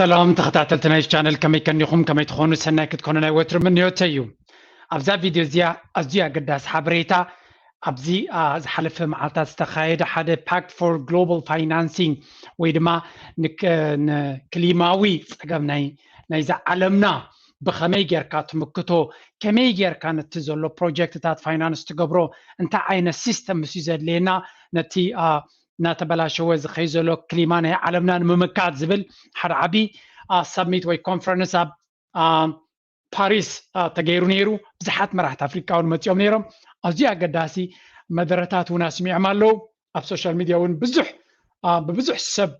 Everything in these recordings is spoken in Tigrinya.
ሰላም ተኸታተልቲ ናይ ቻነል፣ ከመይ ከኒኹም? ከመይ ትኾኑ? ሰናይ ክትኮኑ ናይ ወትሩ ምንዮተይ እዩ። ኣብዛ ቪድዮ እዚኣ ኣዝዩ ኣገዳሲ ሓበሬታ፣ ኣብዚ ዝሓለፈ መዓልታት ዝተኻየደ ሓደ ፓክት ፎር ግሎባል ፋይናንሲንግ ወይ ድማ ንክሊማዊ ፀገም ናይዛ ዓለምና ብኸመይ ጌርካ ትምክቶ፣ ከመይ ጌርካ ነቲ ዘሎ ፕሮጀክትታት ፋይናንስ ትገብሮ፣ እንታይ ዓይነት ሲስተም ምስ እዩ ዘድልየና ነቲ እናተበላሸወ ዝኸይ ዘሎ ክሊማ ናይ ዓለምና ንምምካት ዝብል ሓደ ዓቢ ሳሚት ወይ ኮንፈረንስ ኣብ ፓሪስ ተገይሩ ነይሩ። ብዙሓት መራሕቲ ኣፍሪቃ እውን መፂኦም ነይሮም። ኣዝዩ ኣገዳሲ መደረታት እውን ኣስሚዖም ኣለዉ። ኣብ ሶሻል ሚድያ እውን ብዙሕ ብብዙሕ ሰብ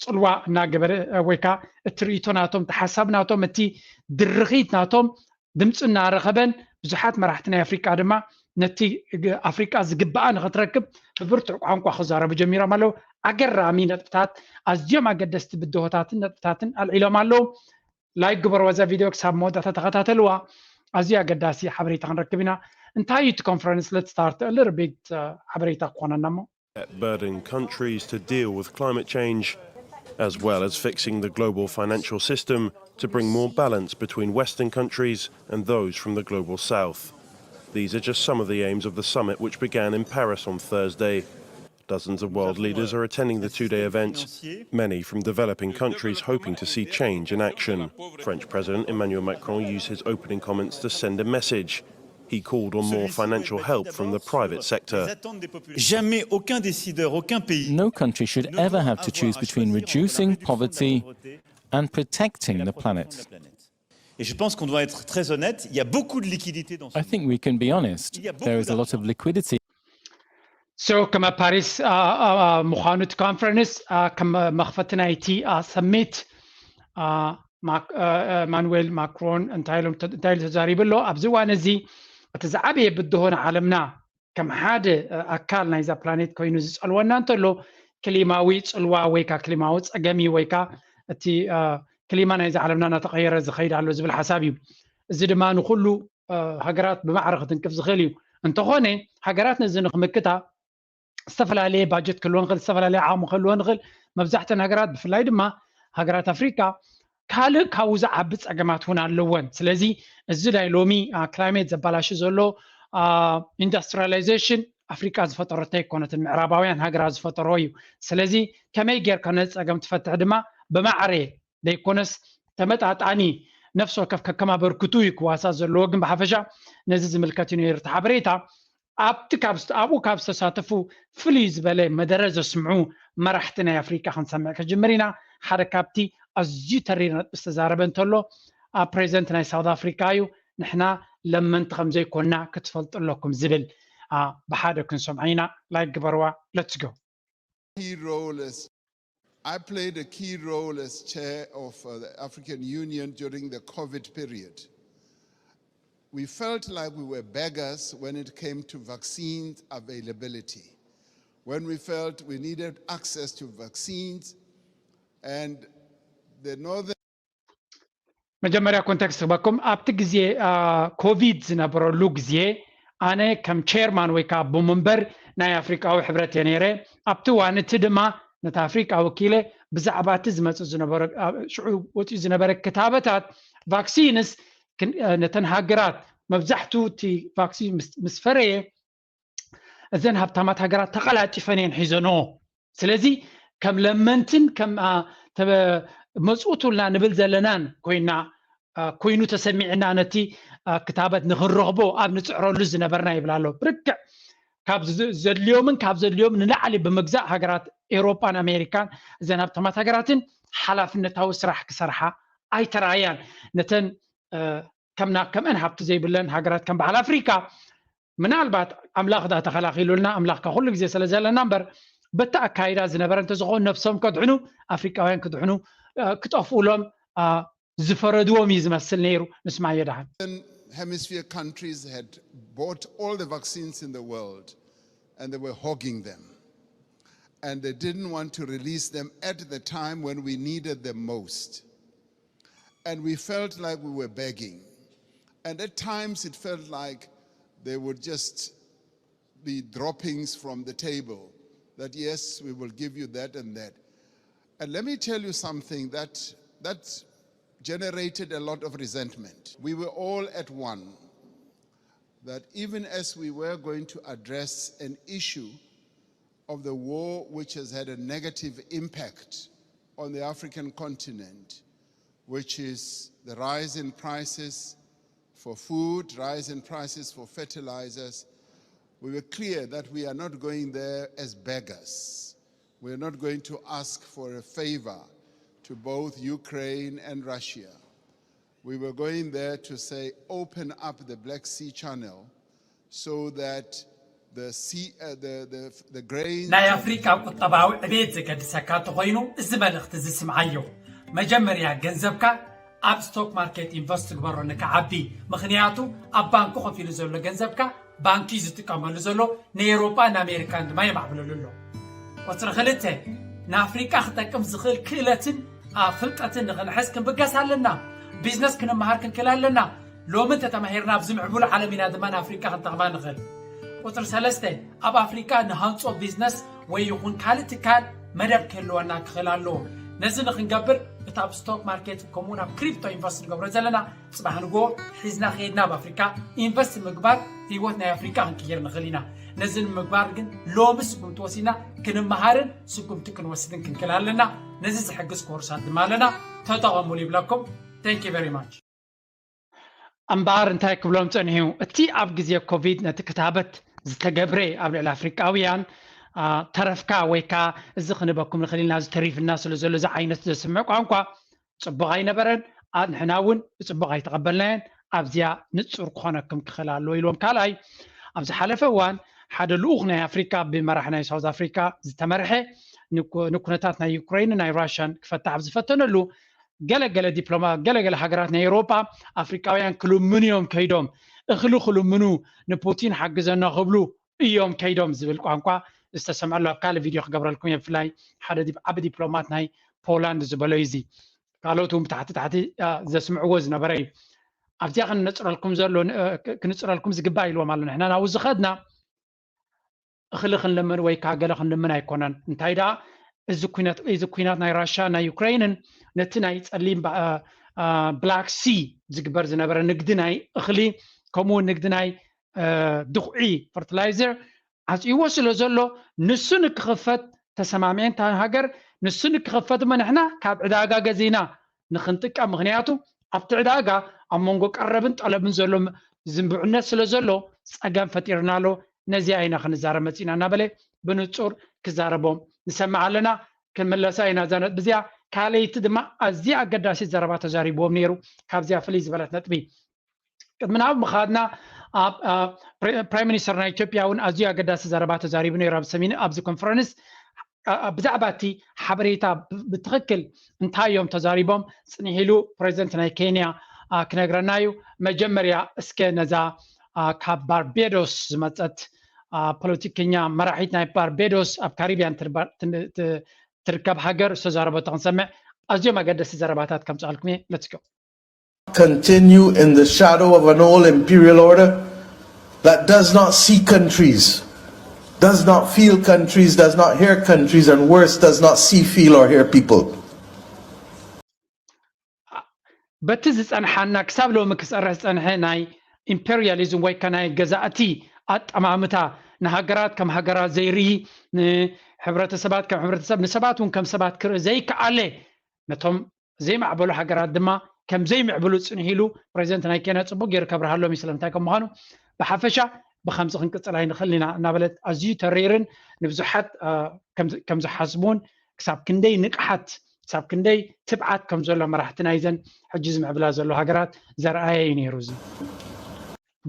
ፅልዋ እናገበረ ወይ ከዓ እቲ ርእይቶ ናቶም፣ እቲ ሓሳብ ናቶም፣ እቲ ድርኺት ናቶም ድምፂ እናረኸበን ብዙሓት መራሕቲ ናይ ኣፍሪቃ ድማ ነቲ ኣፍሪቃ ዝግብኣ ንኽትረክብ ብብርቱዕ ቋንቋ ክዛረቡ ጀሚሮም ኣለዉ። ኣገራሚ ነጥብታት፣ ኣዝዮም ኣገደስቲ ብድሆታትን ነጥብታትን ኣልዒሎም ኣለዉ። ላይክ ግበርዋ እዛ ቪድዮ ክሳብ መወዳእታ ተኸታተልዋ። ኣዝዩ ኣገዳሲ ሓበሬታ ክንረክብ ኢና። እንታይ እዩ እቲ ኮንፈረንስ? Let's start a little bit ሓበሬታ ክኾነና እሞ። Burden countries to deal with climate change, as well as fixing the global financial system to bring more balance between Western countries and those from the global South. These are just some of the aims of the summit, which began in Paris on Thursday. Dozens of world leaders are attending the two day event, many from developing countries hoping to see change in action. French President Emmanuel Macron used his opening comments to send a message. He called on more financial help from the private sector. Jamais aucun décideur, aucun pays. No country should ever have to choose between reducing poverty and protecting the planet. Et je pense qu'on doit être très honnête, il y a beaucoup de liquidités dans ce I think we can be honest. There is a lot of liquidity. So ከም ኣብ ፓሪስ ምዃኑ እቲ ኮንፈረንስ ከም መኽፈቲ ናይቲ ሰሚት ማኑዌል ማክሮን እንታይ ኢሉ ተዛሪቡ ኣሎ። ኣብዚ እዋን እዚ እቲ ዝዓበየ ብድሆ ንዓለምና ከም ሓደ ኣካል ናይዛ ፕላኔት ኮይኑ ዝፀልወና እንተሎ ክሊማዊ ፅልዋ ወይ ከዓ ክሊማዊ ፀገም እዩ ወይ ከዓ እቲ ክሊማ ናይዛ ዓለምና እናተቐየረ ዝኸይድ ኣሎ ዝብል ሓሳብ እዩ። እዚ ድማ ንኩሉ ሃገራት ብማዕረ ክትንክፍ ዝኽእል እዩ። እንተኾነ ሃገራት ነዚ ንክምክታ ዝተፈላለየ ባጀት ክህልወን ይኽእል፣ ዝተፈላለየ ዓቕሚ ክህልወን ይኽእል። መብዛሕተን ሃገራት ብፍላይ ድማ ሃገራት ኣፍሪካ ካልእ ካብኡ ዝዓቢ ፀገማት እውን ኣለወን። ስለዚ እዚ ናይ ሎሚ ክላይሜት ዘባላሹ ዘሎ ኢንዱስትሪላይዜሽን ኣፍሪቃ ዝፈጠረቶ ኣይኮነትን፣ ምዕራባውያን ሃገራት ዝፈጠሮ እዩ። ስለዚ ከመይ ጌርካ ነዚ ፀገም ትፈትሕ ድማ ብማዕረ ዘይኮነስ ተመጣጣኒ ነፍሲ ወከፍ ከከም ኣበርክቱ እዩ ክዋሳእ ዘለዎ። ግን ብሓፈሻ ነዚ ዝምልከት እዩ ነይሩ እቲ ሓበሬታ። ኣብቲ ካብ ኣብኡ ካብ ዝተሳተፉ ፍልይ ዝበለ መደረ ዘስምዑ መራሕቲ ናይ ኣፍሪቃ ክንሰምዕ ከጅምር ኢና። ሓደ ካብቲ ኣዝዩ ተሪር ነጥቢ ዝተዛረበ እንተሎ ኣብ ፕሬዚደንት ናይ ሳውት ኣፍሪካ እዩ። ንሕና ለመንቲ ከም ዘይኮንና ክትፈልጡ ኣለኩም ዝብል ብሓደ ክንሰምዖ ኢና። ላይክ ግበርዋ። Let's go. Key role as I played a key role as chair of uh, the African Union during the COVID period. We felt like we were beggars when it came to vaccine availability, when we felt we needed access to vaccines, and the Northern መጀመርያ ኮንቴክስት ክበኩም። ኣብቲ ግዜ ኮቪድ ዝነበረሉ ግዜ ኣነ ከም ቸርማን ወይ ከዓ ኣቦ መንበር ናይ ኣፍሪቃዊ ሕብረት እየ ነይረ። ኣብቲ እዋን እቲ ድማ ነቲ ኣፍሪቃ ወኪለ ብዛዕባ እቲ ዝመፅእ ዝነበረ ሽዑ ወፂኡ ዝነበረ ክታበታት ቫክሲንስ ነተን ሃገራት መብዛሕቱ እቲ ቫክሲን ምስ ፈረየ እዘን ሃብታማት ሃገራት ተቐላጢፈን እየን ሒዘንኦ። ስለዚ ከም ለመንትን ከም መፅኡቱልና ንብል ዘለናን ኮይና ኮይኑ ተሰሚዕና ነቲ ክታበት ንክንረኽቦ ኣብ ንፅዕረሉ ዝነበርና ይብል ኣሎ። ብርክዕ ካብ ዘድልዮምን ካብ ዘድልዮም ንላዕሊ ብምግዛእ ሃገራት ኤውሮጳን ኣሜሪካን እዘን ሃብታማት ሃገራትን ሓላፍነታዊ ስራሕ ክሰርሓ ኣይተራእያን። ነተን ከምና ከምአን ሃብቲ ዘይብለን ሃገራት ከም በዓል ኣፍሪካ ምናልባት ኣምላኽ ዳ ተኸላኺሉልና ኣምላኽ ካብ ኩሉ ግዜ ስለ ዘለና እምበር በቲ ኣካይዳ ዝነበረ እንተዝኸውን ነብሶም ከድሕኑ ኣፍሪቃውያን ክድሕኑ ክጠፍኡሎም ዝፈረድዎም እዩ ዝመስል ነይሩ። ንስማዮ ደሓን። Hemisphere countries had bought all the vaccines in the world and they were hogging them. And they didn't want to release them at the time when we needed them most. And we felt like we were begging. And at times it felt like they would just be droppings from the table that, yes, we will give you that and that. And let me tell you something that That generated a lot of resentment. We were all at one that even as we were going to address an issue of the war which has had a negative impact on the African continent, which is the rise in prices for food, rise in prices for fertilizers, we were clear that we are not going there as beggars. We are not going to ask for a favor to both Ukraine and Russia. We were going there to say, open up the Black Sea Channel so that the sea, uh, the, the, the grains. ናይ ኣፍሪቃ ቁጠባዊ ዕቤት ዘገድሰካ እንተኾይኑ፣ እዚ መልእኽቲ እዚ ስምዓዮ። መጀመርያ ገንዘብካ ኣብ ስቶክ ማርኬት ኢንቨስት ትግበሮ ንክዓቢ። ምኽንያቱ ኣብ ባንኪ ኮፍ ኢሉ ዘሎ ገንዘብካ ባንኪ ዝጥቀመሉ ዘሎ ንኤውሮጳ ንኣሜሪካን ድማ የማዕብለሉ ኣሎ። ቁፅሪ ክልተ፣ ንኣፍሪቃ ክጠቅም ዝኽእል ክእለትን ፍልጠትን ንኽንሕዝ ክንብገስ ኣለና። ቢዝነስ ክንመሃር ክንክእል ኣለና። ሎሚ እንተተማሂርና ኣብዚ ምዕቡል ዓለም ኢና ድማ ንኣፍሪቃ ክንጠቕማ ንኽእል። ቁፅሪ ሰለስተ፣ ኣብ ኣፍሪቃ ንሃንፆ ቢዝነስ ወይ ይኹን ካልእ ትካል መደብ ክህልወና ክኽእል ኣለዎ። ነዚ ንክንገብር እቲ ኣብ ስቶክ ማርኬት ከምኡውን ኣብ ክሪፕቶ ኢንቨስት ንገብሮ ዘለና ፅባሕ ንግሆ ሒዝና ከይድና ኣብ ኣፍሪካ ኢንቨስት ምግባር ህይወት ናይ ኣፍሪካ ክንቅይር ንኽእል ኢና። ነዚ ንምግባር ግን ሎሚ ስጉምቲ ወሲድና ክንመሃርን ስጉምቲ ክንወስድን ክንክእል ኣለና። ነዚ ዝሕግዝ ኮርሳት ድማ ኣለና። ተጠቐሙሉ ይብለኩም። Thank you very much። እምበኣር እንታይ ክብሎም ጸኒሑ፣ እቲ ኣብ ግዜ ኮቪድ ነቲ ክታበት ዝተገብረ ኣብ ልዕሊ ኣፍሪቃውያን ተረፍካ ወይ ከኣ እዚ ክንበኩም ንኽእል ኢና ዝተሪፍና ስለ ዘሎ እዚ ዓይነት ዘስምዕ ቋንቋ ጽቡቕ ኣይነበረን። ንሕና እውን ብጽቡቕ ኣይተቐበልናዮን። ኣብዚኣ ንጹር ክኾነኩም ክኽእል ኣለዎ ኢልዎም። ካልኣይ፣ ኣብ ዝሓለፈ እዋን ሓደ ልኡኽ ናይ ኣፍሪካ ብመራሕ ናይ ሳውዝ ኣፍሪካ ዝተመርሐ ንኩነታት ናይ ዩክሬንን ናይ ራሽያን ክፈትሕ ኣብ ዝፈተነሉ ገለገለ ዲፕሎማ ገለገለ ሃገራት ናይ ኤውሮጳ ኣፍሪቃውያን ክልምኑ እዮም ከይዶም፣ እኽሊ ክልምኑ፣ ንፑቲን ሓግዘና ክብሉ እዮም ከይዶም ዝብል ቋንቋ ዝተሰምዐሉ ኣብ ካልእ ቪድዮ ክገብረልኩም እየ። ብፍላይ ሓደ ዓቢ ዲፕሎማት ናይ ፖላንድ ዝበሎ እዩ። እዚ ካልኦት እውን ብታሕቲ ታሕቲ ዘስምዕዎ ዝነበረ እዩ። ኣብዚኣ ክንነፅረልኩም ዘሎ ክንፅረልኩም ዝግባእ ኢልዎም ኣሎ። ንሕና ናብኡ ዝኸድና እኽሊ ክንልምን ወይ ከዓ ገለ ክንልምን ኣይኮነን። እንታይ ደኣ እዚ ኩናት እዚ ኩናት ናይ ራሻ ናይ ዩክሬንን ነቲ ናይ ጸሊም ብላክ ሲ ዝግበር ዝነበረ ንግዲ ናይ እኽሊ ከምኡ እውን ንግዲ ናይ ድኹዒ ፈርቲላይዘር ዓፅይዎ ስለ ዘሎ ንሱ ንክኽፈት ተሰማሚዐን እታ ሃገር ንሱ ንክኽፈት እሞ ንሕና ካብ ዕዳጋ ገዚእና ንክንጥቀም ምክንያቱ ኣብቲ ዕዳጋ ኣብ መንጎ ቀረብን ጠለብን ዘሎ ዝንብዕነት ስለ ዘሎ ፀገም ፈጢርና ኣሎ። ነዚኣ ኢና ክንዛረብ መፂና እናበለ ብንፁር ክዛረቦም ንሰምዕ ኣለና። ክንምለሳ ኢና እዛ ነጥቢ እዚኣ። ካልኣይቲ ድማ ኣዝያ ኣገዳሲት ዘረባ ተዛሪብዎም ነይሩ። ካብዚኣ ፍልይ ዝበለት ነጥቢ ቅድሚ ናብ ምኻድና ፕራይም ሚኒስተር ናይ ኢትዮጵያ እውን ኣዝዩ ኣገዳሲ ዘረባ ተዛሪቡ ነይሩ ኣብ ሰሚን ኣብዚ ኮንፈረንስ ብዛዕባ እቲ ሓበሬታ ብትኽክል እንታይ እዮም ተዛሪቦም ፅንሕ ኢሉ ፕሬዚደንት ናይ ኬንያ ክነግረና እዩ። መጀመርያ እስከ ነዛ ካብ ባርቤዶስ ዝመፀት ፖለቲከኛ መራሒት ናይ ባርቤዶስ ኣብ ካሪቢያን ትርከብ ሃገር ዝተዛረበቶ ክንሰምዕ። ኣዝዮም ኣገደስቲ ዘረባታት ከምፅኣልኩም እየ። Let's go. Continue in the shadow of an old imperial order that does not see countries, does not feel countries, does not hear countries, and worse, does not see, feel, or hear people. በቲ ዝጸንሓና ክሳብ ሎሚ ክሰርሕ ዝጸንሐ ናይ ኢምፔሪያሊዝም ወይ ከ ናይ ገዛእቲ ኣጠማምታ ንሃገራት ከም ሃገራት ዘይርኢ ንሕብረተሰባት ከም ሕብረተሰብ ንሰባት እውን ከም ሰባት ክርኢ ዘይከኣለ ነቶም ዘይማዕበሉ ሃገራት ድማ ከም ዘይምዕብሉ ጽንሕ ኢሉ ፕሬዚደንት ናይ ኬንያ ጽቡቅ ገይሩ ከብርሃሎም እዩ ስለምንታይ ከም ምዃኑ ብሓፈሻ ብከምዚ ክንቅጽል ኣይንኽእል ኢና እናበለት ኣዝዩ ተሪርን ንብዙሓት ከም ዝሓስቡን ክሳብ ክንደይ ንቕሓት ክሳብ ክንደይ ትብዓት ከም ዘሎ መራሕቲ ናይዘን ሕጂ ዝምዕብላ ዘሎ ሃገራት ዘርኣየ እዩ ነይሩ እዚ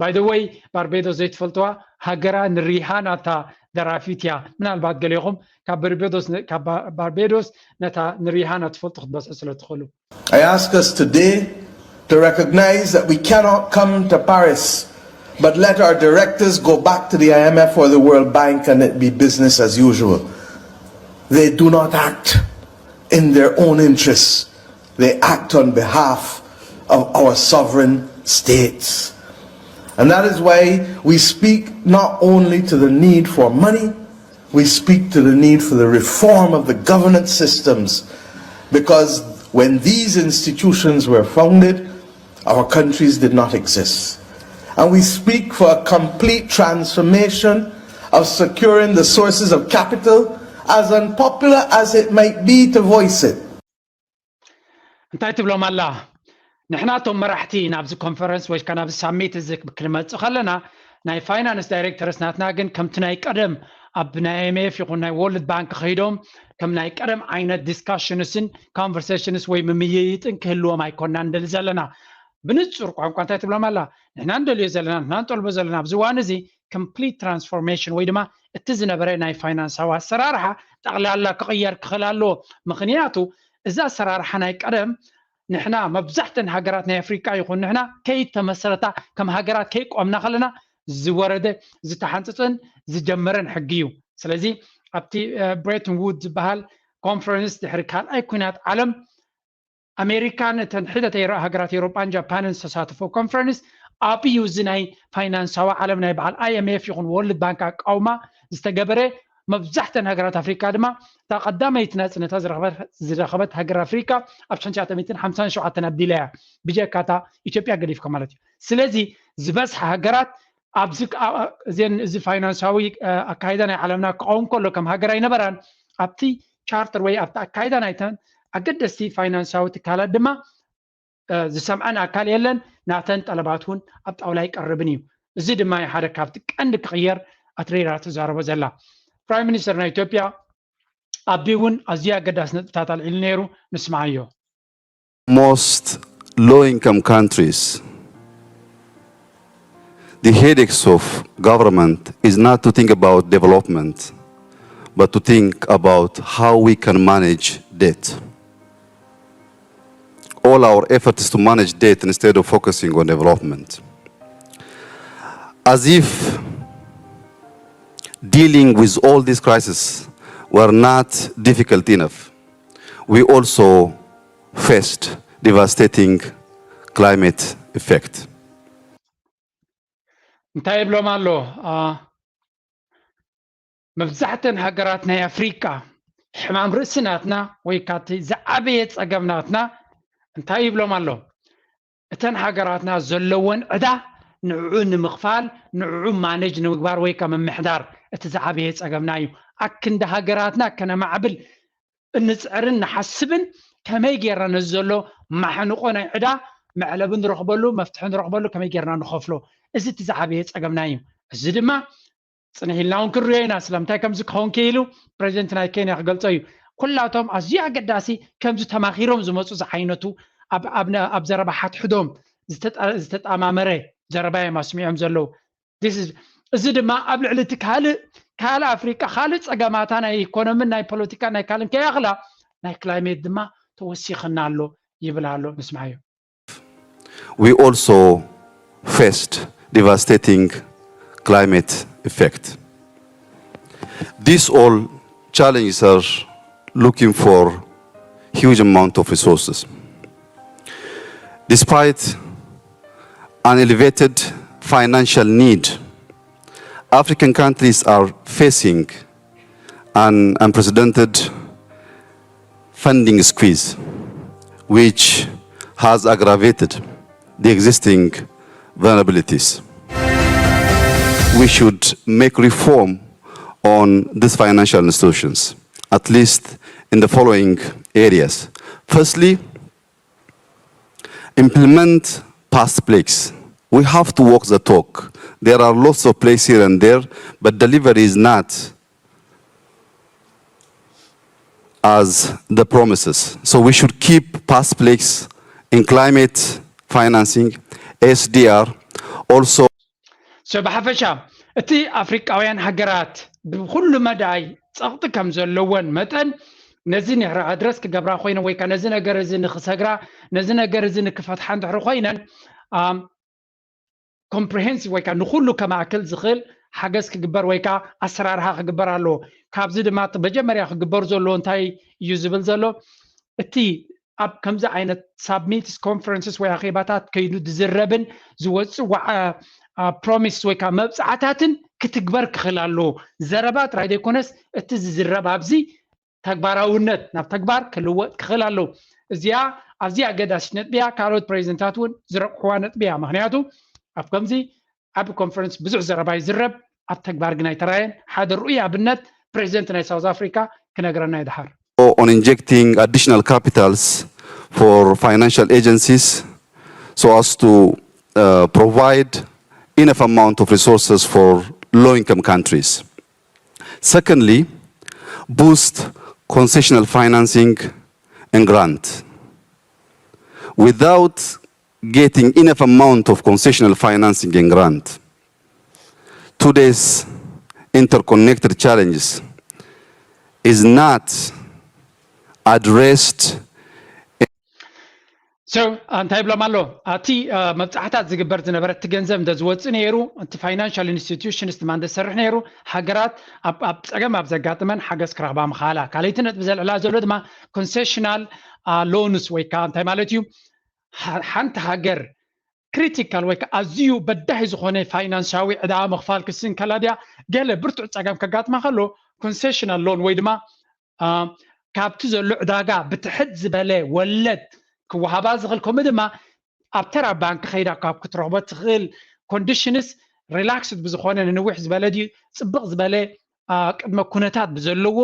ባይደወይ ባርቤዶስ ዘይትፈልጥዋ ሃገራ ንሪሃና እታ ደራፊት እያ ምናልባት ገሌኹም ካብ ባርቤዶስ ካብ ባርቤዶስ ነታ ንሪሃና ትፈልጡ ክትበፅሑ ስለ ትኽእሉ I ask us today to recognize that we cannot come to Paris but let our directors go back to the I M F or the World Bank and it be business as usual. They do not act in their own interests. They act on behalf of our sovereign states. And that is why we speak not only to the need for money, we speak to the need for the reform of the governance systems, because When these institutions were founded, our countries did not exist. And we speak for a complete transformation of securing the sources of capital, as unpopular as it might be to voice it. እንታይ ትብሎም ኣላ? ንሕና እቶም መራሕቲ ናብዚ ኮንፈረንስ ወይ ከኣ ናብዚ ሳሚት እዚ ክንመጽእ ከለና ናይ ፋይናንስ ዳይሬክተርስ ናትና ግን ከምቲ ናይ ቀደም ኣብ ናይ ኣይኤምኤፍ ይኹን ናይ ወርልድ ባንክ ከይዶም ከም ናይ ቀደም ዓይነት ዲስካሽንስን ኮንቨርሴሽንስ ወይ ምምይይጥን ክህልዎም ኣይኮና ንደሊ ዘለና። ብንጹር ቋንቋ እንታይ ትብሎም ኣላ? ንሕና ንደልዮ ዘለና ንሕና ንጠልቦ ዘለና ኣብዚ እዋን እዚ ኮምፕሊት ትራንስፎርሜሽን ወይ ድማ እቲ ዝነበረ ናይ ፋይናንሳዊ ኣሰራርሓ ጠቕላላ ክቕየር ክኽእል ኣለዎ። ምኽንያቱ እዚ ኣሰራርሓ ናይ ቀደም ንሕና መብዛሕተን ሃገራት ናይ ኣፍሪቃ ይኹን ንሕና ከይተመስረታ ከም ሃገራት ከይቆምና ከለና ዝወረደ ዝተሓንፅፅን ዝጀመረን ሕጊ እዩ። ስለዚ ኣብቲ ብሬተን ውድ ዝበሃል ኮንፈረንስ ድሕሪ ካልኣይ ኩናት ዓለም ኣሜሪካን እተን ሕደት ሃገራት ኤሮጳን ጃፓንን ዝተሳተፎ ኮንፈረንስ ኣብዩ እዚ ናይ ፋይናንሳዊ ዓለም ናይ በዓል ኣይኤምኤፍ ይኹን ወርልድ ባንክ ኣቃውማ ዝተገበረ መብዛሕተን ሃገራት ኣፍሪካ ድማ እታ ቀዳመይቲ ናፅነታ ዝረኸበት ሃገር ኣፍሪካ ኣብ ሽሕን ትሽዓተ ሚእትን ሓምሳን ሸውዓተን ኣቢላ እያ። ብጀካታ ኢትዮጵያ ገዲፍካ ማለት እዩ። ስለዚ ዝበዝሓ ሃገራት ኣብዚ እዚ ፋይናንሳዊ ኣካይዳ ናይ ዓለምና ክኸውን ከሎ ከም ሃገር ኣይነበራን። ኣብቲ ቻርተር ወይ ኣብቲ ኣካይዳ ናይተን ኣገደስቲ ፋይናንሳዊ ትካላት ድማ ዝሰምዐን ኣካል የለን። ናተን ጠለባት እውን ኣብ ጣውላ ኣይቀርብን እዩ። እዚ ድማ ሓደ ካብቲ ቀንዲ ክቕየር ኣትሬራ ትዛረቦ ዘላ። ፕራይም ሚኒስተር ናይ ኢትዮጵያ ኣቢ እውን ኣዝዩ ኣገዳሲ ነጥብታት ኣልዒሉ ነይሩ። ንስምዓዮ። Most low income countries, the headaches of government is not to think about development, but to think about how we can manage debt. All our effort is to manage debt instead of focusing on development. As if dealing with all these crises were not difficult enough, we also faced devastating climate effect. እንታይ ይብሎም ኣሎ? መብዛሕተን ሃገራት ናይ ኣፍሪቃ ሕማም ርእሲ ናትና ወይ ካቲ ዝዓበየ ጸገም ናትና እንታይ ይብሎም ኣሎ? እተን ሃገራትና ዘለወን ዕዳ ንዕዑ ንምኽፋል ንዕዑ ማነጅ ንምግባር ወይ ከ ምምሕዳር እቲ ዝዓበየ ጸገምና እዩ። ኣክንዲ ሃገራትና ከነማዕብል እንፅዕርን ንሓስብን ከመይ ጌርና ነዚ ዘሎ ማሕንቆ ናይ ዕዳ መዕለቢ ንረኽበሉ መፍትሒ ንረኽበሉ ከመይ ጌርና ንኸፍሎ። እዚ እቲ ዝዓበየ ጸገምና እዩ። እዚ ድማ ፅንሕ ኢልና እውን ክንሪኦ ኢና። ስለምንታይ ከምዚ ክኸውን ክኢሉ ፕሬዚደንት ናይ ኬንያ ክገልጾ እዩ። ኩላቶም ኣዝዩ ኣገዳሲ ከምዚ ተማኺሮም ዝመፁ ዝዓይነቱ ኣብ ዘረባ ሓትሕዶም ዝተጣማመረ ዘረባ እዮም ኣስሚዖም ዘለዉ። እዚ ድማ ኣብ ልዕሊ እቲ ካልእ ካልእ ኣፍሪቃ ካልእ ጸገማታ ናይ ኢኮኖምን ናይ ፖለቲካ ናይ ካልእን ከይኣኽላ ናይ ክላይሜት ድማ ተወሲኽና ኣሎ ይብል ኣሎ። ንስምዓዮ። We also faced devastating climate effect. These all challenges are looking for huge amount of resources. Despite an elevated financial need, African countries are facing an unprecedented funding squeeze, which has aggravated the existing vulnerabilities. We should make reform on these financial institutions, at least in the following areas. Firstly, implement past plagues. We have to walk the talk. There are lots of plagues here and there, but delivery is not as the promises. So we should keep past plagues in climate financing, S D R, also. So ብሓፈሻ እቲ ኣፍሪቃውያን ሃገራት ብኩሉ መዳይ ጸቕጢ ከም ዘለወን መጠን ነዚ ንሕረ ኣድረስ ክገብራ ኮይነን ወይ ከዓ ነዚ ነገር እዚ ንክሰግራ ነዚ ነገር እዚ ንክፈትሓ እንድሕሪ ኮይነን ኮምፕሪሄንሲቭ ወይ ከዓ ንኩሉ ከማእክል ዝኽእል ሓገዝ ክግበር ወይ ከዓ ኣሰራርሓ ክግበር ኣለዎ። ካብዚ ድማ እቲ መጀመርያ ክግበር ዘለዎ እንታይ እዩ ዝብል ዘሎ እቲ ኣብ ከምዚ ዓይነት ሳብሚትስ ኮንፈረንስስ ወይ ኣኼባታት ከይዱ ዝዝረብን ዝወፅእ ፕሮሚስ ወይ ከዓ መብፅዓታትን ክትግበር ክኽእል ኣለዎ። ዘረባ ጥራይ ዘይኮነስ እቲ ዝዝረብ ኣብዚ ተግባራውነት ናብ ተግባር ክልወጥ ክኽእል ኣለዎ። እዚኣ ኣዝያ ኣገዳሲት ነጥቢ እያ። ካልኦት ፕሬዚደንታት እውን ዝረቑሕዋ ነጥቢ እያ። ምክንያቱ ኣብ ከምዚ ዓቢ ኮንፈረንስ ብዙሕ ዘረባ ይዝረብ፣ ኣብ ተግባር ግን ኣይተራየን። ሓደ ርኡይ ኣብነት ፕሬዚደንት ናይ ሳውዝ ኣፍሪካ ክነግረና ይድሓር። On injecting additional capitals for financial agencies so as to uh, provide enough amount of resources for low-income countries. Secondly, boost concessional financing and grant. Without getting enough amount of concessional financing and grant, today's interconnected challenges is not addressed. So እንታይ ይብሎም ኣሎ? ኣቲ መብፃሕታት ዝግበር ዝነበረ እቲ ገንዘብ እንተ ዝወፅእ ነይሩ፣ እቲ ፋይናንሻል ኢንስቲትዩሽንስ ድማ እንተሰርሕ ነይሩ፣ ሃገራት ኣብ ፀገም ኣብ ዘጋጥመን ሓገዝ ክረኽባ ምኽኣላ። ካልኣይቲ ነጥቢ ዘልዕላ ዘሎ ድማ ኮንሴሽናል ሎንስ ወይ ከዓ እንታይ ማለት እዩ? ሓንቲ ሃገር ክሪቲካል ወይ ከዓ ኣዝዩ በዳሂ ዝኾነ ፋይናንሳዊ ዕዳ ምኽፋል ክስንከላ ድያ? ገለ ብርቱዕ ፀገም ከጋጥማ ከሎ ኮንሴሽናል ሎን ወይ ድማ ካብቲ ዘሎ ዕዳጋ ብትሕት ዝበለ ወለድ ክወሃባ ዝኽእል፣ ከምኡ ድማ ኣብ ተራ ባንክ ከይዳ ካብ ክትረኽቦ ትኽእል ኮንዲሽንስ ሪላክስድ ብዝኾነ፣ ንንውሕ ዝበለ ድዩ ፅብቕ ዝበለ ቅድመ ኩነታት ብዘለዎ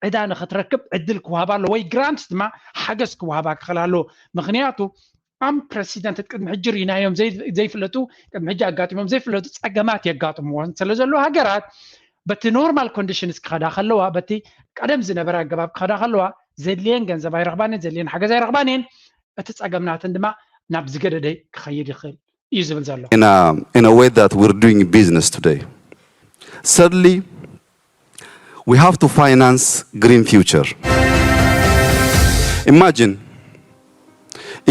ዕዳ ንኽትረክብ ዕድል ክወሃባ ኣሎ፣ ወይ ግራንት ድማ ሓገዝ ክወሃባ ክኽእል ኣሎ። ምክንያቱ ኣም ፕረሲደንት ቅድሚ ሕጂ ርኢናዮም ዘይፍለጡ፣ ቅድሚ ሕጂ ኣጋጢሞም ዘይፍለጡ ፀገማት የጋጥምዎን ስለ ዘሎ ሃገራት በቲ ኖርማል ኮንዲሽንስ ክኸዳ ከለዋ፣ በቲ ቀደም ዝነበረ ኣገባብ ክኸዳ ከለዋ ዘድልየን ገንዘብ ኣይረኽባን፣ ዘድልየን ሓገዝ ኣይረኽባን እየን። እቲ ፀገም ናተን ድማ ናብ ዝገደደ ክኸይድ ይኽእል እዩ ዝብል ዘሎ። In a, in a way that we're doing business today. Thirdly, we have to finance green future. Imagine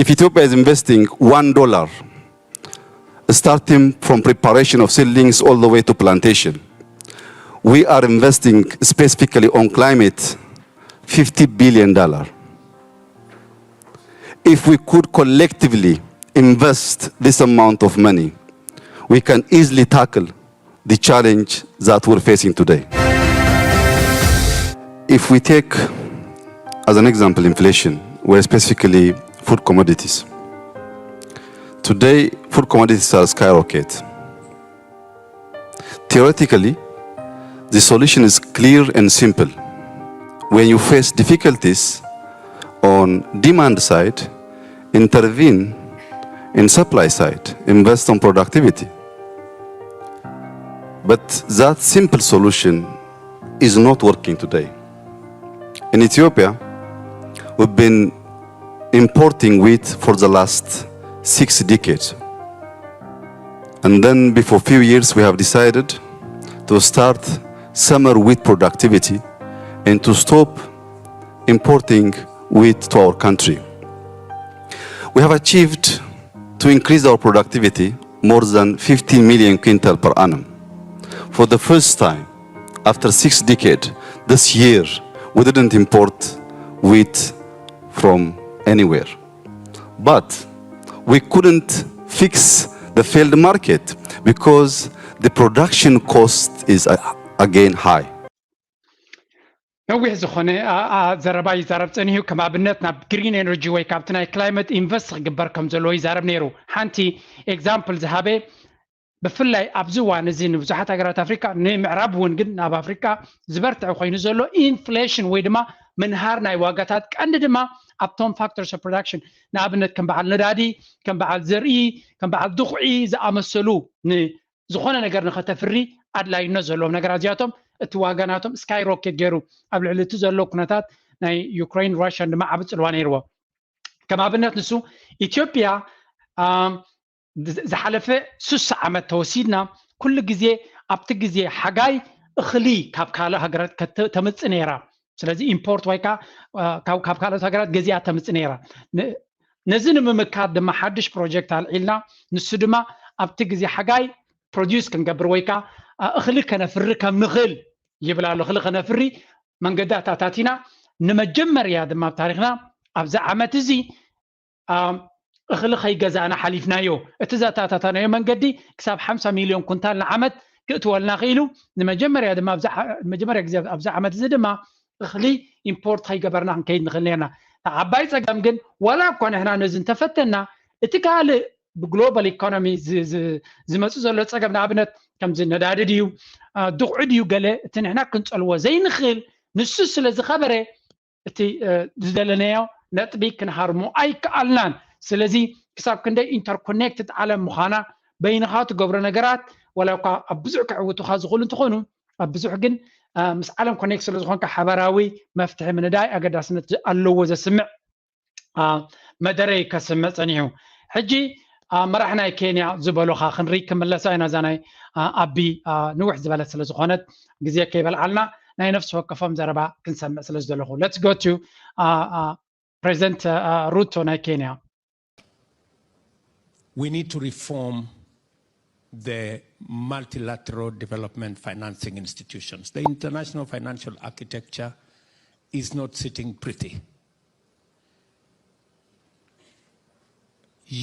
if Ethiopia is investing one dollar, starting from preparation of seedlings all the way to plantation, we are investing specifically on climate fifty billion dollar. If we could collectively invest this amount of money, we can easily tackle the challenge that we're facing today. If we take as an example inflation, where specifically food commodities. Today, food commodities are skyrocket. Theoretically, the solution is clear and simple. When you face difficulties on demand side, intervene in supply side, invest on productivity. But that simple solution is not working today. In Ethiopia, we've been importing wheat for the last six decades. And then before few years, we have decided to start summer wheat productivity and to stop importing wheat to our country. We have achieved to increase our productivity more than fifteen million quintal per annum. For the first time, after six decades, this year, we didn't import wheat from anywhere. But we couldn't fix the failed market because the production cost is uh, again high. ነዊሕ ዝኾነ ዘረባ ይዛረብ ፀኒሑ። ከም ኣብነት ናብ ግሪን ኤነርጂ ወይ ካብቲ ናይ ክላይመት ኢንቨስት ክግበር ከም ዘለዎ ይዛረብ ነይሩ። ሓንቲ ኤግዛምፕል ዝሃበ ብፍላይ ኣብዚ እዋን እዚ ንብዙሓት ሃገራት ኣፍሪካ፣ ንምዕራብ እውን ግን ናብ ኣፍሪካ ዝበርትዐ ኮይኑ ዘሎ ኢንፍሌሽን ወይ ድማ ምንሃር ናይ ዋጋታት ቀንዲ ድማ ኣብቶም ፋክተርስ ኦፍ ፕሮዳክሽን፣ ንኣብነት ከም በዓል ነዳዲ፣ ከም በዓል ዘርኢ፣ ከም በዓል ድኹዒ ዝኣመሰሉ ዝኾነ ነገር ንኸተፍሪ ኣድላይነት ዘለዎም ነገራት እዚኣቶም እቲ ዋጋ ናቶም ስካይ ሮኬት ገይሩ ኣብ ልዕሊ እቲ ዘሎ ኩነታት ናይ ዩክሬን ራሽያን ድማ ዓቢ ፅልዋ ነይርዎ። ከም ኣብነት ንሱ ኢትዮጵያ ዝሓለፈ ስሳ ዓመት ተወሲድና ኩሉ ግዜ ኣብቲ ግዜ ሓጋይ እኽሊ ካብ ካልእ ሃገራት ተምፅእ ነይራ። ስለዚ ኢምፖርት ወይ ከዓ ካብ ካልኦት ሃገራት ገዚኣ ተምፅእ ነይራ። ነዚ ንምምካት ድማ ሓድሽ ፕሮጀክት ኣልዒልና፣ ንሱ ድማ ኣብቲ ግዜ ሓጋይ ፕሮዲስ ክንገብር ወይ ከዓ እኽሊ ከነፍሪ ከም ንኽእል ይብል ኣሎ። እኽሊ ከነፍሪ መንገዲ ኣታታቲና፣ ንመጀመርያ ድማ ኣብ ታሪክና ኣብዚ ዓመት እዚ እኽሊ ከይገዛእና ሓሊፍናዮ። እቲ ዘታታታናዮ መንገዲ ክሳብ ሓምሳ ሚልዮን ኩንታል ንዓመት ክእትወልና ክኢሉ፣ ንመጀመርያ ድማ መጀመርያ ግዜ ኣብዚ ዓመት እዚ ድማ እኽሊ ኢምፖርት ከይገበርና ክንከይድ ንኽእል ነርና። ዓባይ ፀገም ግን ዋላ እኳ ንሕና ነዚ እንተፈተና እቲ ካልእ ብግሎባል ኢኮኖሚ ዝመፁ ዘሎ ፀገም ንኣብነት ከምዚ ነዳዲ ድዩ ድቑዒ ድዩ ገለ እቲ ንሕና ክንፀልዎ ዘይንኽእል ንሱ ስለ ዝኸበረ እቲ ዝደለናዮ ነጥቢ ክንሃርሞ ኣይከኣልናን። ስለዚ ክሳብ ክንደይ ኢንተርኮኔክትድ ዓለም ምዃና በይንኻ ትገብሮ ነገራት ዋላ እኳ ኣብ ብዙሕ ክዕውቱኻ ዝኽእሉ እንትኾኑ ኣብ ብዙሕ ግን ምስ ዓለም ኮኔክት ስለ ዝኾንካ ሓበራዊ መፍትሒ ምንዳይ ኣገዳስነት ኣለዎ ዘስምዕ መደረ ከስምዕ ፀኒሑ። ሕጂ መራሕ ናይ ኬንያ ዝበሉኻ ክንርኢ ክምለሳ ኢና። እዛ ናይ ኣቢ ንውሕ ዝበለት ስለ ዝኾነት ግዜ ከይበልዓልና ናይ ነፍሲ ወከፎም ዘረባ ክንሰምዕ ስለ ዝደለኹ let's go to ፕሬዚደንት ሩቶ ናይ ኬንያ። We need to reform the multilateral development financing institutions. The international financial architecture is not sitting pretty.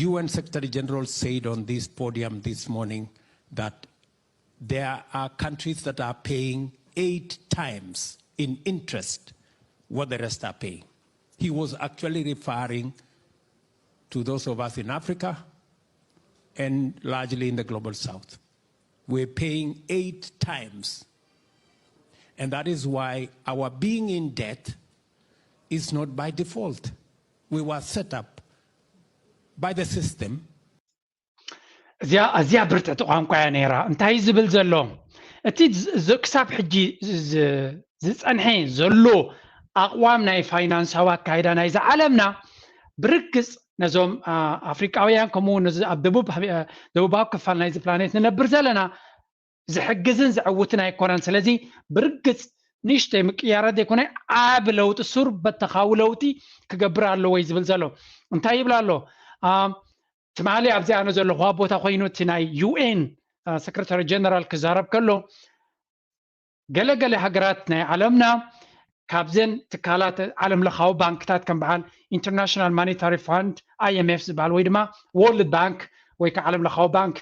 U N Secretary General said on this podium this morning that there are countries that are paying eight times in interest what the rest are paying. He was actually referring to those of us in Africa and largely in the global south. We're paying eight times. And that is why our being in debt is not by default. We were set up by the system. እዚኣ ኣዝያ ብርትዕቲ ቋንቋ እያ ነይራ። እንታይ ዝብል ዘሎ እቲ ክሳብ ሕጂ ዝፀንሐ ዘሎ ኣቕዋም ናይ ፋይናንሳዊ ኣካይዳ ናይዚ ዓለምና ብርግፅ ነዞም ኣፍሪቃውያን ከምኡ እውን ኣብ ደቡባዊ ክፋል ናይዚ ፕላኔት ንነብር ዘለና ዝሕግዝን ዘዕውትን ኣይኮነን። ስለዚ ብርግፅ ንእሽተይ ምቅያራት ዘይኮነ ዓብ ለውጢ ሱር በተኻዊ ለውጢ ክገብር ኣለዎ እዩ ዝብል ዘሎ። እንታይ ይብል ኣሎ? ትማሊ ኣብዚ ኣነ ዘለኹዋ ቦታ ኮይኑ እቲ ናይ ዩ ኤን ሰክረታሪ ጀነራል ክዛረብ ከሎ ገለገለ ሃገራት ናይ ዓለምና ካብዘን ትካላት ዓለም ለኻዊ ባንክታት ከም በዓል ኢንተርናሽናል ማኒታሪ ፋንድ I M F ዝበሃል ወይ ድማ ወርልድ ባንክ ወይ ከዓ ዓለም ለኻዊ ባንክ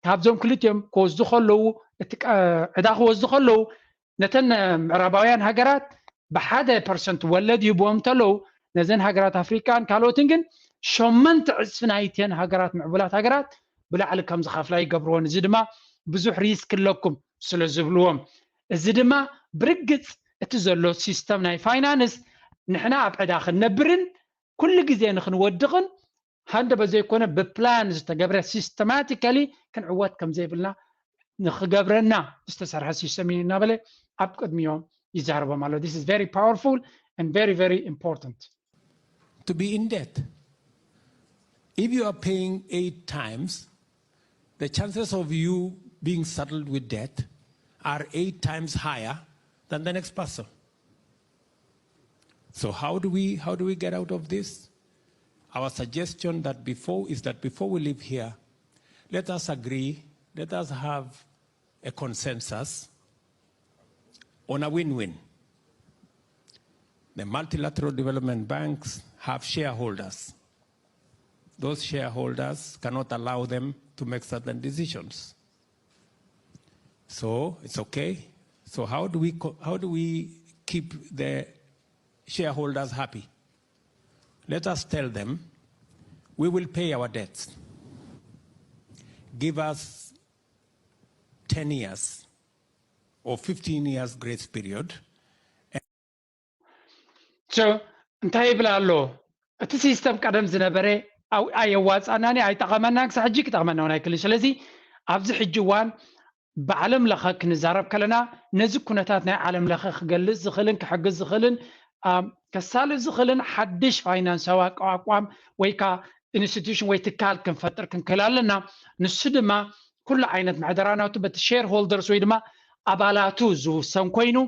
ካብዞም ክልቲኦም ክወስዱ ከለዉ እቲ ዕዳ ክወስዱ ከለዉ ነተን ምዕራባውያን ሃገራት ብሓደ ፐርሰንት ወለድ ይህብዎም እንተለዉ ነዘን ሃገራት ኣፍሪቃን ካልኦትን ግን ሸመንተ ዕፅፊ ናይተን ሃገራት ምዕቡላት ሃገራት ብላዕሊ ከም ዝኸፍላ ይገብርዎን። እዚ ድማ ብዙሕ ሪስክ ኣለኩም ስለ ዝብልዎም እዚ ድማ ብርግፅ እቲ ዘሎ ሲስተም ናይ ፋይናንስ ንሕና ኣብ ዕዳ ክንነብርን ኩሉ ግዜ ንክንወድቕን ሃንደ በዘይኮነ ብፕላን ዝተገብረ ሲስተማቲካሊ ክንዕወት ከም ዘይብልና ንክገብረና ዝተሰርሐ ሲስተም እዩ እናበለ ኣብ ቅድሚኦም ይዛረቦም ኣሎ። This is very powerful and very very important. To be in debt, if you are paying eight times, the chances of you being saddled with debt are eight times higher than the next person. So how do we how do we get out of this? Our suggestion that before is that before we leave here, let us agree, let us have a consensus on a win-win. The multilateral development banks have shareholders. Those shareholders cannot allow them to make certain decisions. So it's okay. So how do we how do we keep the shareholders happy? Let us tell them we will pay our debts. Give us ten years or fifteen years grace period. So እንታይ ይብል ኣሎ? እቲ ሲስተም ቀደም ዝነበረ ኣየዋፃእናን ኣይጠቐመናን ክሳብ ሕጂ ክጠቕመና እውን ኣይክልን። ስለዚ ኣብዚ ሕጂ እዋን ብዓለም ለኸ ክንዛረብ ከለና ነዚ ኩነታት ናይ ዓለም ለኸ ክገልፅ ዝኽእልን ክሕግዝ ዝኽእልን ከሳልጥ ዝኽእልን ሓድሽ ፋይናንሳዊ ኣቋቋም ወይ ከዓ ኢንስቲቱሽን ወይ ትካል ክንፈጥር ክንክእል ኣለና። ንሱ ድማ ኩሉ ዓይነት ምሕደራ ናቱ በቲ ሼር ሆልደርስ ወይ ድማ ኣባላቱ ዝውሰን ኮይኑ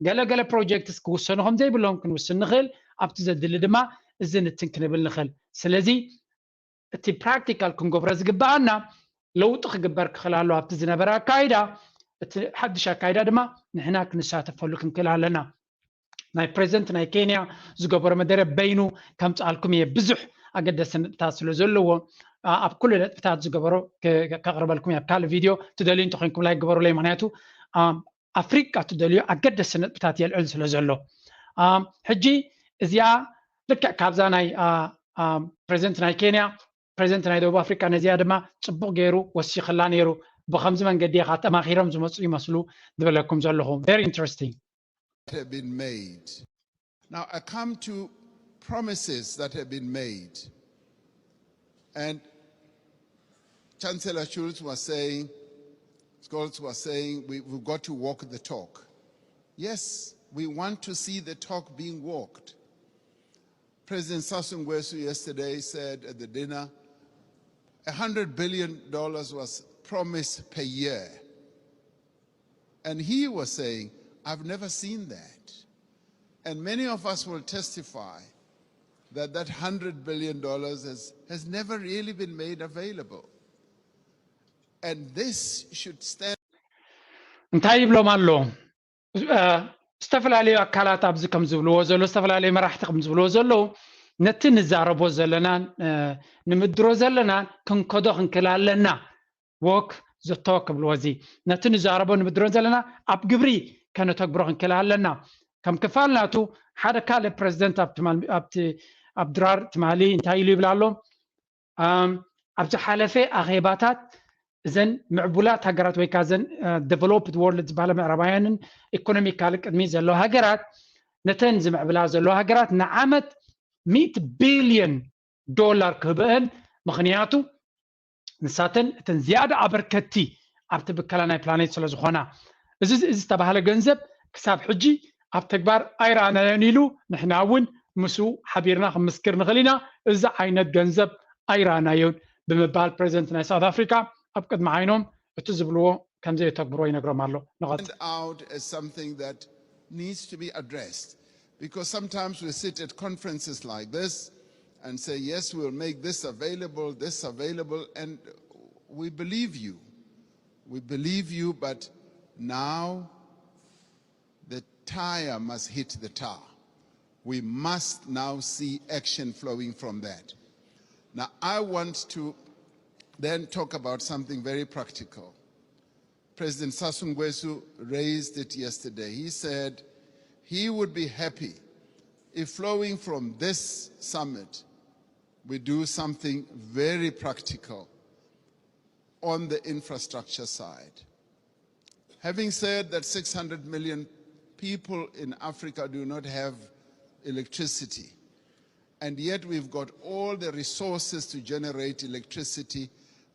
ገለገለ ፕሮጀክትስ ክውሰኑ ከም ዘይብሎም ክንውስን ንኽእል። ኣብቲ ዘድሊ ድማ እዚ ንትን ክንብል ንኽእል። ስለዚ እቲ ፕራክቲካል ክንገብሮ ዝግበኣና ለውጢ ክግበር ክኽእል ኣሎ ኣብቲ ዝነበረ ኣካይዳ። እቲ ሓድሽ ኣካይዳ ድማ ንሕና ክንሳተፈሉ ክንክእል ኣለና። ናይ ፕሬዚደንት ናይ ኬንያ ዝገበሮ መደረ በይኑ ከምፅኣልኩም እየ። ብዙሕ ኣገደስቲ ነጥብታት ስለ ዘለዎ ኣብ ኩሉ ነጥብታት ዝገበሮ ከቕርበልኩም እየ። ኣብ ካልእ ቪድዮ ትደልዩ እንተኮይንኩም ላይክ ግበሩለይ። ምክንያቱ ኣፍሪቃ ትደልዩ ኣገደስቲ ነጥብታት የልዕል ስለ ዘሎ ሕጂ እዚኣ ልክዕ ካብዛ ናይ ፕሬዚደንት ናይ ኬንያ፣ ፕሬዚደንት ናይ ደቡብ ኣፍሪካ ነዚኣ ድማ ፅቡቕ ገይሩ ወሲኽላ ነይሩ። ብከምዚ መንገዲ ኢኻ ተማኺሮም ዝመፁ ይመስሉ ዝበለኩም ዘለኹ። Very interesting. Have been made. Now I come to promises that have been made. And Chancellor Schulz was saying, Scholz was saying, we, we've got to walk the talk. Yes, we want to see the talk being walked. President Sassou Nguesso yesterday said at the dinner, a hundred billion dollars was promised per year. And he was saying, I've never seen that. And many of us will testify that that hundred billion dollars has, has never really been made available. And this should stand. እንታይ ይብሎም ኣሎ? ዝተፈላለዩ ኣካላት ኣብዚ ከም ዝብልዎ ዘሎ፣ ዝተፈላለዩ መራሕቲ ከም ዝብልዎ ዘለዉ፣ ነቲ ንዛረቦ ዘለናን ንምድሮ ዘለናን ክንከዶ ክንክእል ኣለና። Walk the talk ክብልዎ፣ እዚ ነቲ ንዛረቦ ንምድሮ ዘለና ኣብ ግብሪ ከነተግብሮ ክንክእል ኣለና። ከም ክፋል ናቱ ሓደ ካልእ ፕሬዚደንት ኣብ ድራር ትማሊ እንታይ ኢሉ ይብል ኣሎ? ኣብ ዝሓለፈ ኣኼባታት እዘን ምዕቡላት ሃገራት ወይ ከዓ እዘን developed world ዝበሃለ ምዕራባውያንን ኢኮኖሚካሊ ቅድሚ ዘለዋ ሃገራት፣ ነተን ዝምዕብላ ዘለዋ ሃገራት ንዓመት ሚእቲ ቢልዮን ዶላር ክህበአን፣ ምኽንያቱ ንሳተን እተን ዝያዳ ኣበርከቲ ኣብቲ ብከላ ናይ ፕላኔት ስለ ዝኾና። እዚ እዚ ዝተባህለ ገንዘብ ክሳብ ሕጂ ኣብ ተግባር ኣይረኣናዮን ኢሉ፣ ንሕና እውን ምስኡ ሓቢርና ክምስክር ንኽእል ኢና። እዚ ዓይነት ገንዘብ ኣይረኣናዮን ብምባል ፕሬዚደንት ናይ ሳውት ኣፍሪካ ኣብ ቅድሚ ዓይኖም እቲ ዝብልዎ ከም ዘየተግብሮ ይነግሮም ኣሎ። ንቐጽል። Out as something that needs to be addressed, because sometimes we sit at conferences like this and say, yes, we'll make this available, this available, and we believe you. We believe you, but now the tire must hit the tar. We must now see action flowing from that. Now, I want to then talk about something very practical. President Sassou Nguesso raised it yesterday. He said he would be happy if, flowing from this summit, we do something very practical on the infrastructure side. Having said that six hundred million people in Africa do not have electricity, and yet we've got all the resources to generate electricity,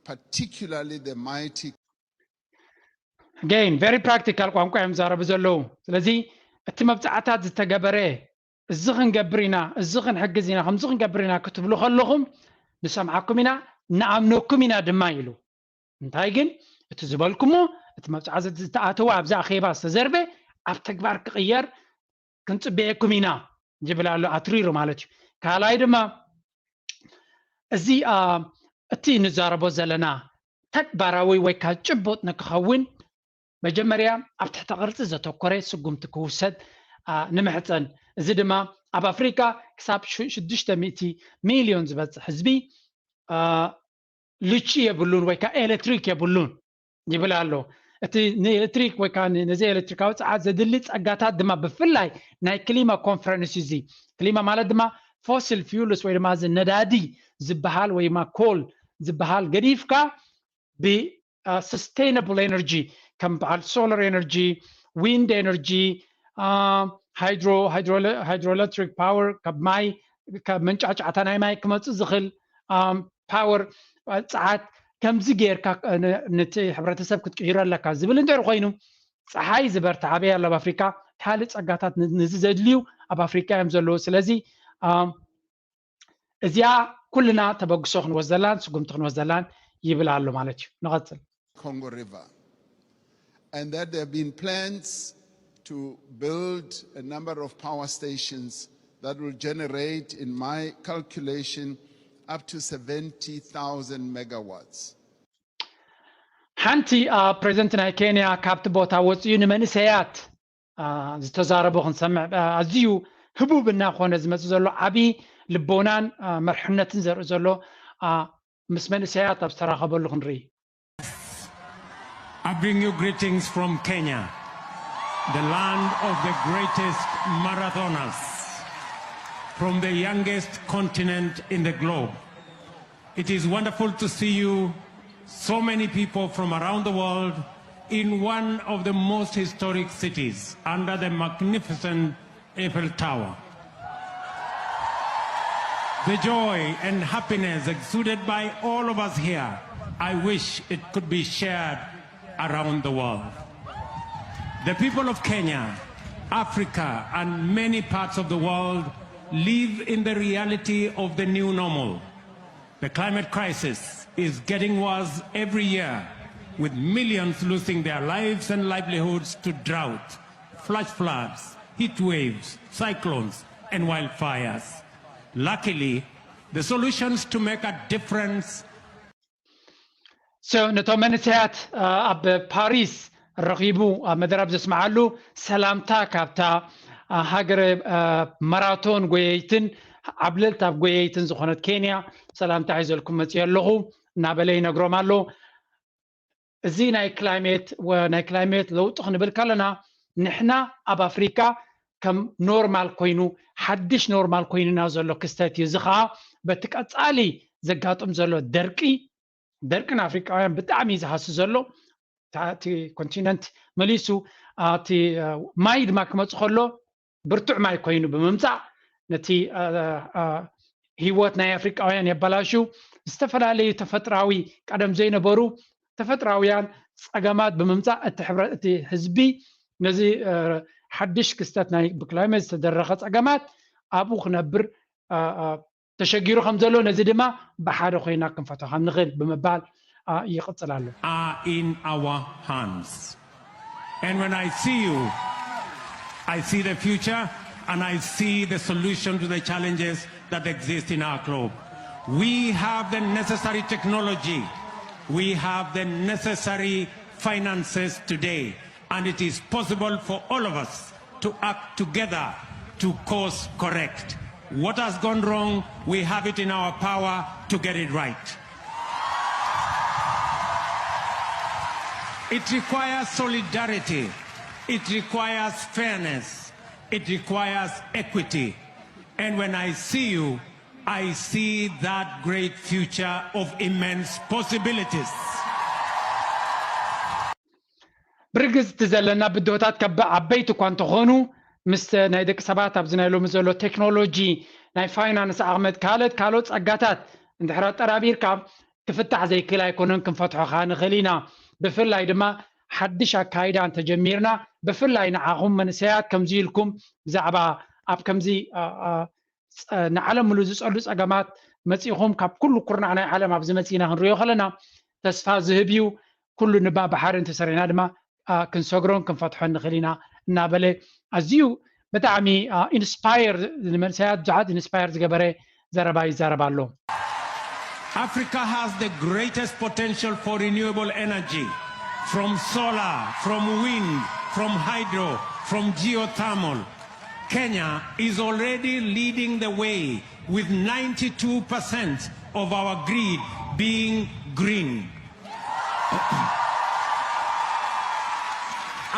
particularly the mighty Again, very practical ቋንቋ እዮም ዝዛረቡ ዘለዉ። ስለዚ እቲ መብፃዕታት ዝተገበረ፣ እዚ ክንገብር ኢና፣ እዚ ክንሕግዝ ኢና፣ ከምዚ ክንገብር ኢና ክትብሉ ከለኹም ንሰምዓኩም ኢና፣ ንኣምነኩም ኢና ድማ ኢሉ። እንታይ ግን እቲ ዝበልኩሞ፣ እቲ መብፃዕቲ ዝተኣተወ፣ ኣብዚ ኣኼባ ዝተዘርበ ኣብ ተግባር ክቕየር ክንፅበየኩም ኢና ይብል ኣሎ፣ ኣትሪሩ ማለት እዩ። ካልኣይ ድማ እዚ እቲ ንዛረቦ ዘለና ተግባራዊ ወይ ከዓ ጭቡጥ ንክኸውን መጀመርያ ኣብ ትሕተ ቅርፂ ዘተኮረ ስጉምቲ ክውሰድ ንምሕፀን። እዚ ድማ ኣብ ኣፍሪካ ክሳብ ሽዱሽተ ሚእቲ ሚልዮን ዝበፅሕ ህዝቢ ልቺ የብሉን ወይ ከዓ ኤሌክትሪክ የብሉን ይብል ኣሎ። እቲ ንኤሌክትሪክ ወይ ከዓ ነዚ ኤሌክትሪካዊ ፀዓት ዘድሊ ፀጋታት ድማ ብፍላይ ናይ ክሊማ ኮንፈረንስ እዚ፣ ክሊማ ማለት ድማ ፎሲል ፊውልስ ወይ ድማ እዚ ነዳዲ ዝበሃል ወይ ድማ ኮል ዝበሃል ገዲፍካ ብ sustainable energy ከም በዓል solar energy፣ wind energy፣ hydro hydroelectric power ካብ ማይ ካብ መንጫዕጫዕታ ናይ ማይ ክመፅእ ዝኽእል power ፀዓት ከምዚ ጌርካ ነቲ ሕብረተሰብ ክትቅይሮ ኣለካ ዝብል እንድሕር ኮይኑ ፀሓይ ዝበርትዓ ኣበይ ኣሎ ኣብ ኣፍሪካ? ካልእ ፀጋታት ነዚ ዘድልዩ ኣብ ኣፍሪካ እዮም ዘለዉ። ስለዚ እዚኣ ኩልና ተበግሶ ክንወስደላን ስጉምቲ ክንወስደላን ይብል ኣሎ ማለት እዩ። ንቐፅል። Congo River, and that there have been plans to build a number of power stations that will generate, in my calculation, up to seventy thousand megawatts. ሓንቲ ፕሬዚደንት ናይ ኬንያ ካብቲ ቦታ ወፅኡ ንመንእሰያት ዝተዛረቦ ክንሰምዕ ኣዝዩ ህቡብ እናኾነ ዝመፅእ ዘሎ ዓብዪ ልቦናን መርሕነትን ዘርኢ ዘሎ ምስ መንእሰያት ኣብ ዝተራኸበሉ ክንርኢ። I bring you greetings from Kenya, the land of the greatest marathonas. from the youngest continent in the globe. It is wonderful to see you, so many people from around the world, in one of the most historic cities under the magnificent Eiffel Tower. The joy and happiness exuded by all of us here, I wish it could be shared around the world. The people of Kenya, Africa, and many parts of the world live in the reality of the new normal. The climate crisis is getting worse every year, with millions losing their lives and livelihoods to drought, flash floods, heat waves, cyclones, and wildfires. Luckily, the solutions to make a difference So ነቶም መንእሰያት ኣብ ፓሪስ ረኺቡ ኣብ መደረ ኣብ ዘስምዓሉ ሰላምታ ካብታ ሃገረ ማራቶን ጎየይትን ዓብለልት ኣብ ጎየይትን ዝኾነት ኬንያ ሰላምታ ሒዘልኩም መፅእ ኣለኹ እናበለ ይነግሮም ኣሎ። እዚ ናይ ክላይሜት ናይ ክላይሜት ለውጢ ክንብል ከለና ንሕና ኣብ ኣፍሪካ ከም ኖርማል ኮይኑ ሓድሽ ኖርማል ኮይኑና ዘሎ ክስተት እዩ። እዚ ከዓ በቲ ቀፃሊ ዘጋጥም ዘሎ ደርቂ ደርቂ ንኣፍሪቃውያን ብጣዕሚ እዩ ዝሃሲ ዘሎ። እቲ ኮንቲነንት መሊሱ እቲ ማይ ድማ ክመፅ ከሎ ብርቱዕ ማይ ኮይኑ ብምምፃእ ነቲ ህይወት ናይ ኣፍሪቃውያን የበላሹ። ዝተፈላለዩ ተፈጥራዊ ቀደም ዘይነበሩ ተፈጥራውያን ፀገማት ብምምፃእ እቲ ህዝቢ ነዚ ሓድሽ ክስተት ናይ ብክላይመት ዝተደረኸ ፀገማት ኣብኡ ክነብር ተሸጊሩ ከም ዘሎ ነዚ ድማ ብሓደ ኮይና ክንፈቶ ከም ንኽእል ብምባል ይቕፅል ኣሎ። are in our hands. And when I see you, I see the future and I see the solution to the challenges that exist in our globe. We have the necessary technology, we have the necessary finances today, and it is possible for all of us to act together to course correct. What has gone wrong, we have it in our power to get it right. It requires solidarity, it requires fairness, it requires equity. And when I see you, I see that great future of immense possibilities. ብርግጽ እቲ ዘለና ብድሆታት ከብ ዓበይቲ እኳ እንተኾኑ ምስ ናይ ደቂ ሰባት ኣብዚ ናይ ሎሚ ዘሎ ቴክኖሎጂ ናይ ፋይናንስ ዓቕመት ካልኦት ካልኦት ጸጋታት እንድሕር ኣጠራቢርካ ክፍታሕ ዘይክእል ኣይኮነን። ክንፈትሖ ከኣ ንኽእል ኢና። ብፍላይ ድማ ሓድሽ ኣካይዳ እንተጀሚርና ብፍላይ ንዓኹም መንእሰያት ከምዚ ኢልኩም ብዛዕባ ኣብ ከምዚ ንዓለም ምሉእ ዝጸሉ ጸገማት መጺኹም ካብ ኩሉ ኩርናዕ ናይ ዓለም ኣብዚ መጺእና ክንሪኦ ከለና ተስፋ ዝህብ እዩ። ኩሉ ንባ ብሓደ እንተሰሪሕና ድማ ክንሰግሮን ክንፈትሖን ንኽእል ኢና እናበለ ኣዝዩ ብጣዕሚ ኢንስፓየር ንመንእሰያት ብዙሓት ኢንስፓየር ዝገበረ ዘረባ ይዛረብ ኣሎ። Africa has the greatest potential for renewable energy, from solar, from wind, from hydro, from geothermal. Kenya is already leading the way with ninety-two percent of our grid being green.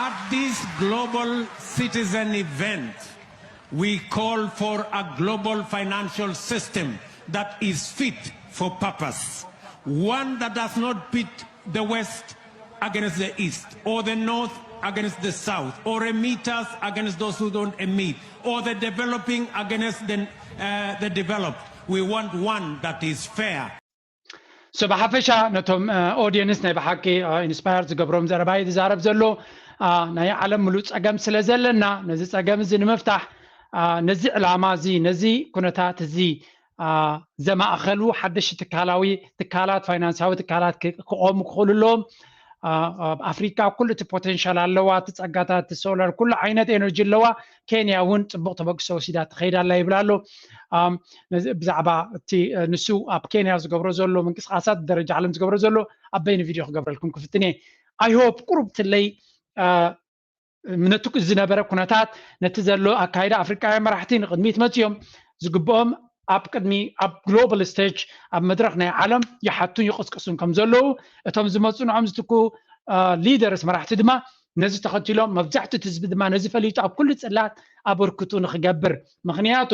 At this global citizen event, we call for a global financial system that is fit for purpose, one that does not pit the West against the East, or the North against the South, or emitters against those who don't emit, or the developing against the, uh, the developed. We want one that is fair. So ብሓፈሻ ነቶም ኦዲየንስ ናይ ብሓቂ ኢንስፓየር ዝገብሮም ዘረባ እዩ ዝዛረብ ዘሎ። ናይ ዓለም ምሉእ ጸገም ስለ ዘለና ነዚ ጸገም እዚ ንምፍታሕ ነዚ ዕላማ እዚ ነዚ ኩነታት እዚ ዘማእኸሉ ሓደሽቲ ትካላዊ ትካላት ፋይናንሳዊ ትካላት ክቆሙ ክኽእሉ ኣለዎም። ኣብ ኣፍሪካ ኩሉ እቲ ፖቴንሻል ኣለዋ፣ እቲ ጸጋታት፣ እቲ ሶላር፣ ኩሉ ዓይነት ኤነርጂ ኣለዋ። ኬንያ እውን ጽቡቕ ተበግሶ ወሲዳ ትኸይድ ኣላ ይብል ኣሎ። ብዛዕባ እቲ ንሱ ኣብ ኬንያ ዝገብሮ ዘሎ ምንቅስቃሳት ደረጃ ዓለም ዝገብሮ ዘሎ ኣብ በይኒ ቪድዮ ክገብረልኩም ክፍትን እየ። I hope ቁሩብ ትለይ ነቲ ዝነበረ ኩነታት ነቲ ዘሎ ኣካይዳ ኣፍሪቃውያን መራሕቲ ንቅድሚት መፅዮም ዝግብኦም ኣብ ቅድሚ ኣብ ግሎባል ስቴጅ ኣብ መድረክ ናይ ዓለም ይሓቱን ይቅስቅሱን ከም ዘለዉ እቶም ዝመፁ ንዖም ዝትኩ ሊደርስ መራሕቲ ድማ ነዚ ተኸቲሎም መብዛሕትኡ ህዝቢ ድማ ነዚ ፈሊጡ ኣብ ኩሉ ፅላት ኣበርክቱ ንክገብር ምክንያቱ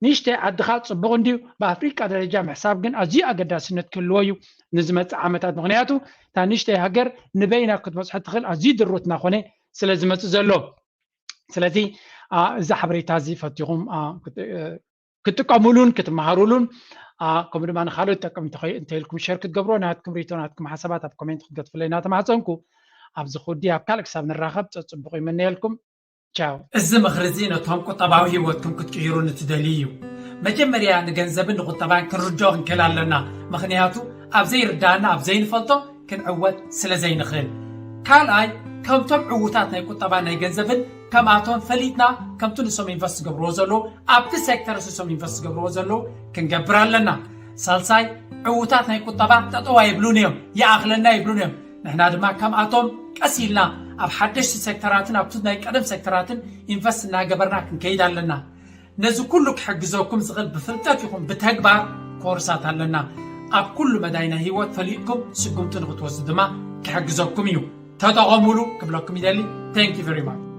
ንእሽተይ ዓድኻ ጽቡቕ እንድዩ፣ ብኣፍሪቃ ደረጃ ምሕሳብ ግን ኣዝዩ ኣገዳስነት ክህልዎ እዩ ንዝመጽእ ዓመታት። ምኽንያቱ እታ ንእሽተይ ሃገር ንበይና ክትበጽሖ ትኽእል ኣዝዩ ድሩት እናኾነ ስለ ዝመጽእ ዘሎ። ስለዚ እዚ ሓበሬታ እዚ ፈቲኹም ክትጥቀሙሉን ክትመሃሩሉን ከምኡ ድማ ንካልኦት ጠቀምቲ እንተኢልኩም ሸር ክትገብሮ ናትኩም ሪቶ ናትኩም ሓሳባት ኣብ ኮሜንት ክትገትፍለይ እናተማህፀንኩ ኣብዚ ክውዲ ኣብ ካልእ ክሳብ ንራኸብ ፀፅቡቅ ይመነየልኩም። ቻው። እዚ ምኽሪ እዚ ነቶም ቁጠባዊ ህይወትኩም ክትቅይሩ ንትደልዩ እዩ። መጀመርያ ንገንዘብን ንቁጠባን ክንርድኦ ክንክእል ኣለና። ምኽንያቱ ኣብ ዘይርዳእና ኣብ ዘይንፈልጦ ክንዕወት ስለ ዘይንኽእል። ካልኣይ ከምቶም ዕዉታት ናይ ቁጠባ ናይ ገንዘብን ከምኣቶም ፈሊጥና ከምቲ ንሶም ኢንቨስት ዝገብርዎ ዘለዉ ኣብቲ ሴክተር ንሶም ኢንቨስት ዝገብርዎ ዘለዉ ክንገብር ኣለና። ሳልሳይ ዕዉታት ናይ ቁጠባ ጠጠው ኣይብሉን እዮም፣ ይኣኽለና ይብሉን እዮም። ንሕና ድማ ከምኣቶም ቀስ ኢልና ኣብ ሓደሽቲ ሴክተራትን ኣብቲ ናይ ቀደም ሴክተራትን ኢንቨስት እናገበርና ክንከይድ ኣለና። ነዚ ኩሉ ክሕግዘኩም ዝኽእል ብፍልጠት ይኹን ብተግባር ኮርሳት ኣለና። ኣብ ኩሉ መዳይ ናይ ህይወት ፈሊጥኩም ስጉምቲ ንክትወስዱ ድማ ክሕግዘኩም እዩ። ተጠቐሙሉ ክብለኩም ይደሊ። Thank you very much።